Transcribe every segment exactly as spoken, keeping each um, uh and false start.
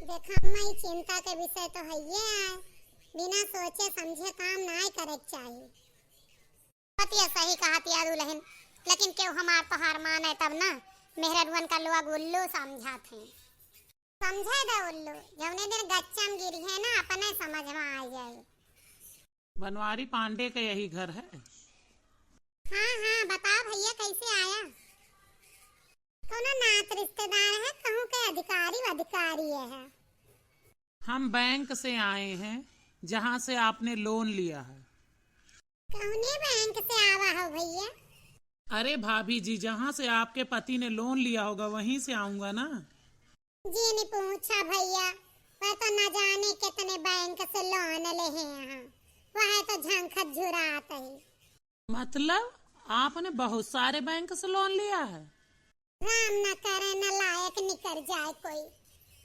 देखा अम्मा, ई चिंता के विषय तो हइये आय, बिना सोचे समझे काम नाय करे के चाही। बतिया सही कहत या दुलहिन, लेकिन केहू हमार तोहार माने तब ना, मेहररुअन का लोग उल्लू समझत हैं। समझे दे उल्लू, जौने दिन गच्चा में गिरी है ना, अपने समझ में आ जाए। बनवारी पांडे के यही घर है? हाँ, हाँ, बताओ भैया, कैसे आया? कौनो नात रिश्तेदार है, कहूँ के अधिकारी, अधिकारी है? हम बैंक से आए हैं, जहाँ से आपने लोन लिया है। कौने बैंक से आवा हो भैया? अरे भाभी जी, जहाँ से आपके पति ने लोन लिया होगा, वहीं से आऊंगा ना। जी नहीं पूछा भैया, वह तो न जाने कितने बैंक से लोन ले हैं यहाँ, वह तो झंखत झुरात है। मतलब आपने बहुत सारे बैंक से लोन लिया है? राम न करे न लायक निकर जाए कोई,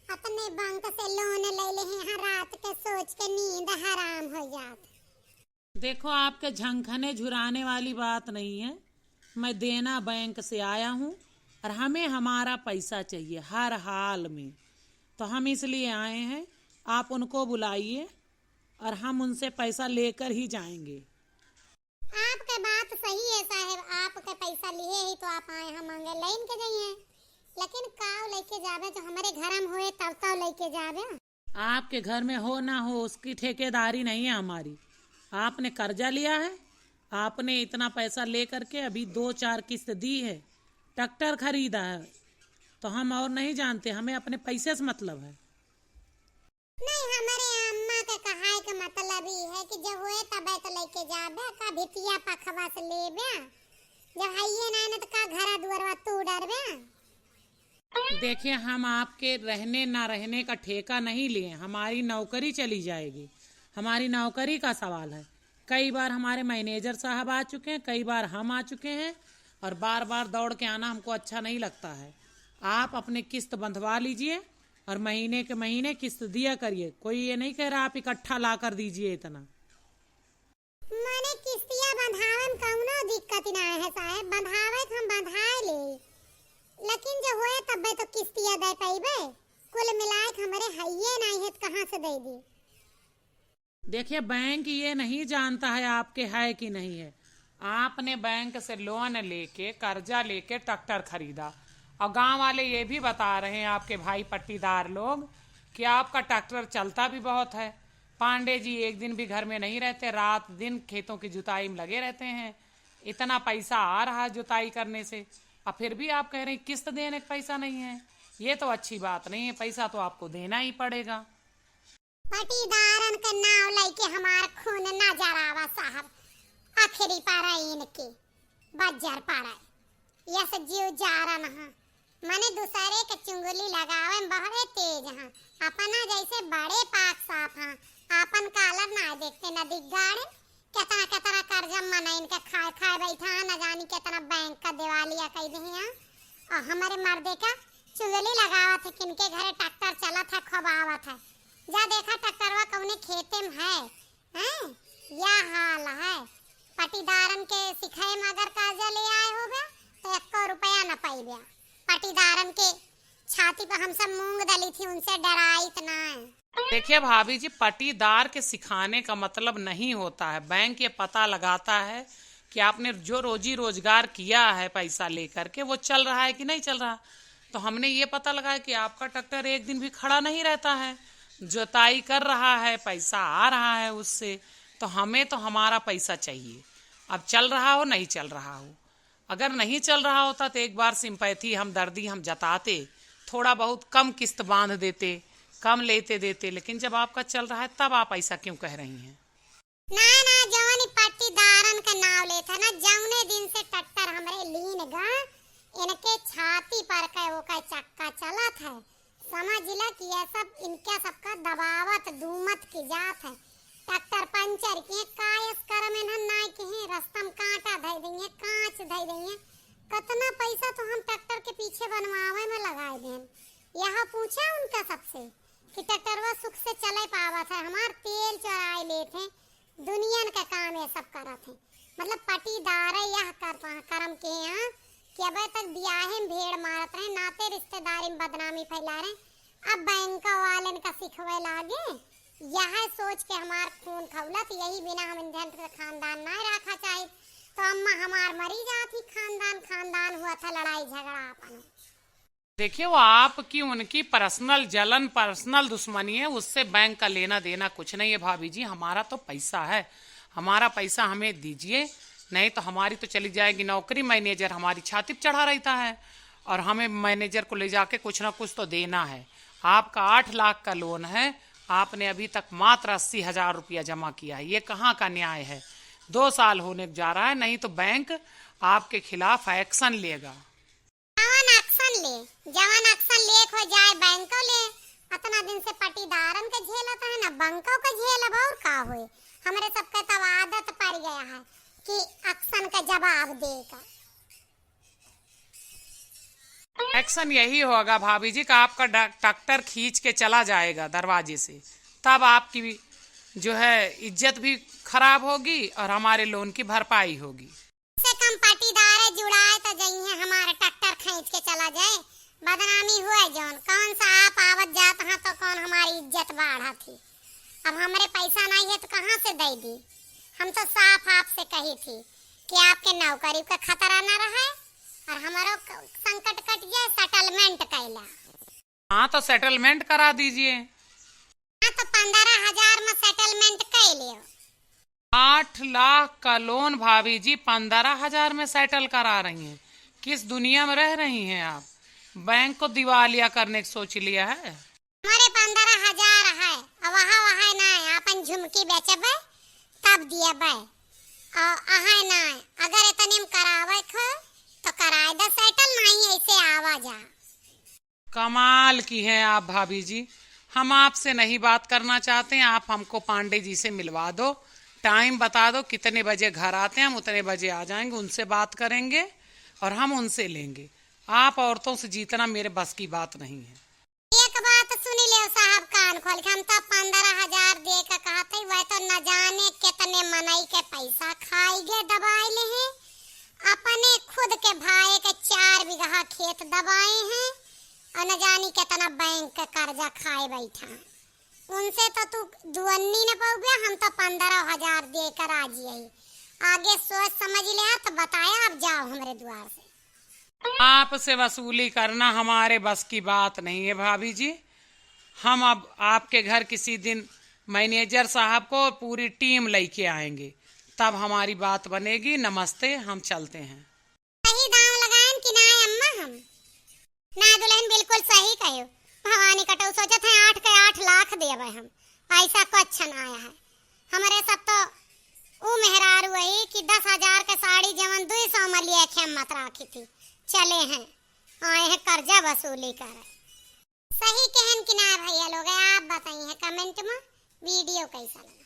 अपने बैंक से लोन ले ले हैं यहाँ, रात के सोच के नींद हराम हो जात। देखो, आपके झंखने झुराने वाली बात नहीं है। मैं देना बैंक से आया हूँ और हमें हमारा पैसा चाहिए हर हाल में। तो हम इसलिए आए हैं, आप उनको बुलाइए और हम उनसे पैसा लेकर ही जाएंगे। आपके बात सही है साहेब, आपके पैसा लिए ही तो आप आए हैं मांगे, लेन के जाइए। लेकिन काव लेके जावे, जो हमारे घर में होए तब तो लेके जावे। आपके घर में हो ना हो, उसकी ठेकेदारी नहीं है हमारी। आपने कर्जा लिया है, आपने इतना पैसा लेकर के अभी दो चार किस्त दी है, ट्रैक्टर खरीदा है, तो हम और नहीं जानते, हमें अपने पैसे से मतलब है। नहीं, हमारे अम्मा के कहाए के मतलब ई है कि जब होए तबे तो लेके जाबे, का भितिया पखवा से लेबे, जब हइये ना, ना तो का घरा दुआरवा तू डरबे। देखिए, हम आपके रहने ना रहने का ठेका नहीं लिए, हमारी नौकरी चली जाएगी, हमारी नौकरी का सवाल है। कई बार हमारे मैनेजर साहब आ चुके हैं, कई बार हम आ चुके हैं, और बार बार दौड़ के आना हमको अच्छा नहीं लगता है। आप अपने किस्त बंधवा लीजिए और महीने के महीने किस्त दिया करिए। कोई ये नहीं कह रहा आप इकट्ठा ला कर दीजिए इतना। माने किस्तिया बंधावे में कौनो दिक्कत ना है साहेब, बंधावे के हम बंधाए ले, लेकिन जो होए तबे तो किस्तिया दे पइबे। कुल मिलाए के हमरे हइये नहीं है, तो कहाँ से दे दी? देखिए, बैंक ये नहीं जानता है आपके है कि नहीं है। आपने बैंक से लोन लेके, कर्जा लेके ट्रैक्टर खरीदा, और गांव वाले ये भी बता रहे हैं, आपके भाई पट्टीदार लोग, कि आपका ट्रैक्टर चलता भी बहुत है। पांडे जी एक दिन भी घर में नहीं रहते, रात दिन खेतों की जुताई में लगे रहते हैं। इतना पैसा आ रहा है जुताई करने से, और फिर भी आप कह रहे हैं किस्त देने का पैसा नहीं है। ये तो अच्छी बात नहीं है, पैसा तो आपको देना ही पड़ेगा। पटीदारन के नाव लइके हमार खून ना जरावा साहब, आखिरी पारा इनके बज्जर पारा, यस जीव जारन हा। मने दूसरे के चुंगली लगावे में बहरे तेज हा, अपना जैसे बड़े पाक साफ हा, आपन कालर ना देखते न दिग्गाड़े। केतना केतना कर्जा मनइन के खाए खाए बैठा है, न जानी केतना बैंक का दिवालिया कइ देहे हैं। और हमरे मर्दे का चुगली लगावत है, किनके घरे ट्रैक्टर चलत है, खूब आवत है। जा देखा ट्रैक्टरवा कौने खेते में है, हैं? या हाल है। पटीदारन के सिखाए में अगर कर्जा ले आए होबे तो एको रुपया न पाइबे। पटीदारन के छाती पर हम सब मूंग दली थी, उनसे डराइत ना है। देखिए भाभी जी, पटीदार के सिखाने का मतलब नहीं होता है। बैंक ये पता लगाता है कि आपने जो रोजी रोजगार किया है पैसा लेकर के, वो चल रहा है कि नहीं चल रहा। तो हमने ये पता लगाया कि आपका ट्रैक्टर एक दिन भी खड़ा नहीं रहता है, जुताई कर रहा है, पैसा आ रहा है उससे, तो हमें तो हमारा पैसा चाहिए। अब चल रहा हो, नहीं चल रहा हो, अगर नहीं चल रहा होता तो एक बार sympathy, हमदर्दी हम जताते, थोड़ा बहुत कम किस्त बांध देते, कम लेते देते, लेकिन जब आपका चल रहा है तब आप ऐसा क्यों कह रही हैं? ना, ना, जौन ई पट्टीदारन का नाव लेत है ना, जौने दिन से ट्रैक्टर हमरे लीन गा, इनके छाती पर के ओकर चक्का चलत है। समझ ला कि ये सब इनके सबका दबावत दूमत की जात है। ट्रैक्टर पंचर किहे, कायस करम इन्हन नाय किहे, रस्ता में कांटा धइ दिहे, कांच धइ दिहे। कतना पैसा तो हम ट्रैक्टर के पीछे बनवावे में लगाए देन। यह पूछे उनका सबसे कि ट्रैक्टरवा सुख से चले पावत है, हमार तेल चोराए लेत हैं, दुनियन के काम ये सब करत हैं। मतलब पटीदार यह कर, करम के हैं कि अबे तक बियाहे में भेड़ मारत रहे, नाते रिश्तेदारी में बदनामी फैला रहे। अब बैंक वालन सिखवे लागे। यह सोच के हमार खून खौलत, यही बिना हम इंधन के खानदान ना रखा चाहे। तो अम्मा हमार मरी जात ही, खानदान खानदान हुआ था, लड़ाई झगड़ा अपन। देखिए, वो आपकी उनकी पर्सनल जलन, पर्सनल दुश्मनी है, उससे बैंक का लेना देना कुछ नहीं है भाभी जी। हमारा तो पैसा है, हमारा पैसा हमें दीजिए, नहीं तो हमारी तो चली जाएगी नौकरी। मैनेजर हमारी छाती पे चढ़ा रहता है और हमें मैनेजर को ले जाके कुछ ना कुछ तो देना है। आपका आठ लाख का लोन है, आपने अभी तक मात्र अस्सी हजार रुपया जमा किया है, ये कहाँ का न्याय है? दो साल होने जा रहा है, नहीं तो बैंक आपके खिलाफ एक्शन लेगा। जवन एक्शन ले, जवन एक्शन लेक हो जाए, बैंको ले। अतना दिन से पटीदारन के झेलत है ना, बैंको के झेलब, और का होए? हमरे सबके तब आदत पड़ गया है कि एक्शन का जवाब दे का। एक्शन यही होगा भाभी जी, कि आपका डा-, ट्रैक्टर खींच के चला जाएगा दरवाजे से, तब आपकी भी जो है इज्जत भी खराब होगी और हमारे लोन की भरपाई होगी। से कम पटीदारे जुड़ाए त जइहें हमार ट्रैक्टर खींच के चला जाए, बदनामी हुए जौन। कौन सा आप आवत जात हाँ तो कौन हमारी इज्जत बाढ़त ही? अब हमरे पैसा नहीं है तो कहाँ से दे दी? हम तो साफ आपसे कही थी कि आपके नौकरी का खतरा न रहे और हमारो क-, संकट कट जाए, सेटलमेंट कैला। हाँ, तो सेटलमेंट करा दीजिए। हाँ, तो पन्द्रह हजार में सेटलमेंट कर लियो। आठ लाख का लोन भाभी जी, पन्द्रह हजार में सेटल करा रही हैं। किस दुनिया में रह रही हैं आप? बैंक को दिवालिया करने की सोच लिया है। हमारे पन्द्रह हजार है, अब वहाँ वहाँ ना है, अपन झुमकी बेचबे तब दियबे, और अहाँ ना है। अगर इतने में करावे को तो कराए दे सेटल, नहीं ऐसे आवा जा। कमाल की हैं आप भाभी जी, हम आपसे नहीं बात करना चाहते हैं, आप हमको पांडे जी से मिलवा दो, टाइम बता दो कितने बजे घर आते हैं, हम उतने बजे आ जाएंगे, उनसे बात करेंगे और हम उनसे लेंगे। आप औरतों से जीतना मेरे बस की बात नहीं है। एक बात सुनी ले साहब कान खोल के, हम तो पन्द्रह हजार दे के कहत हई, वह तो न जाने कितने मनई के पैसा खाई गे दबाई ले हैं, अपने खुद के भाई के चार बीघा खेत दबाए हैं, और न जानी कितना बैंक के कर्जा खाए बैठा। उनसे तो तू दुअन्नी न पउबे, हम तो पन्द्रह हजार देकर राजी हई। आगे सोच समझ ले, तो बताया, अब जाओ हमरे द्वार से। आपसे वसूली करना हमारे बस की बात नहीं है भाभी जी। हम अब आपके घर किसी दिन मैनेजर साहब को और पूरी टीम लेके आएंगे, तब हमारी बात बनेगी। नमस्ते, हम चलते हैं। सही दाम लगाएन कि ना अम्मा हम? ना दुल्हन, बिल्कुल सही कहो। भवानी कटऊ सोचत है आठ के आठ लाख देबे हम, ऐसा कुछ ना आया है। हमरे सब तो ऊ मेहरारू वही कि दस हजार के साड़ी जवन दुई सौ में लिए खेमत राखी थी, चले हैं, आए हैं कर्जा वसूली करे। सही कहन कि ना भैया लोग, आप बताइए कमेंट में वीडियो कैसा लगा।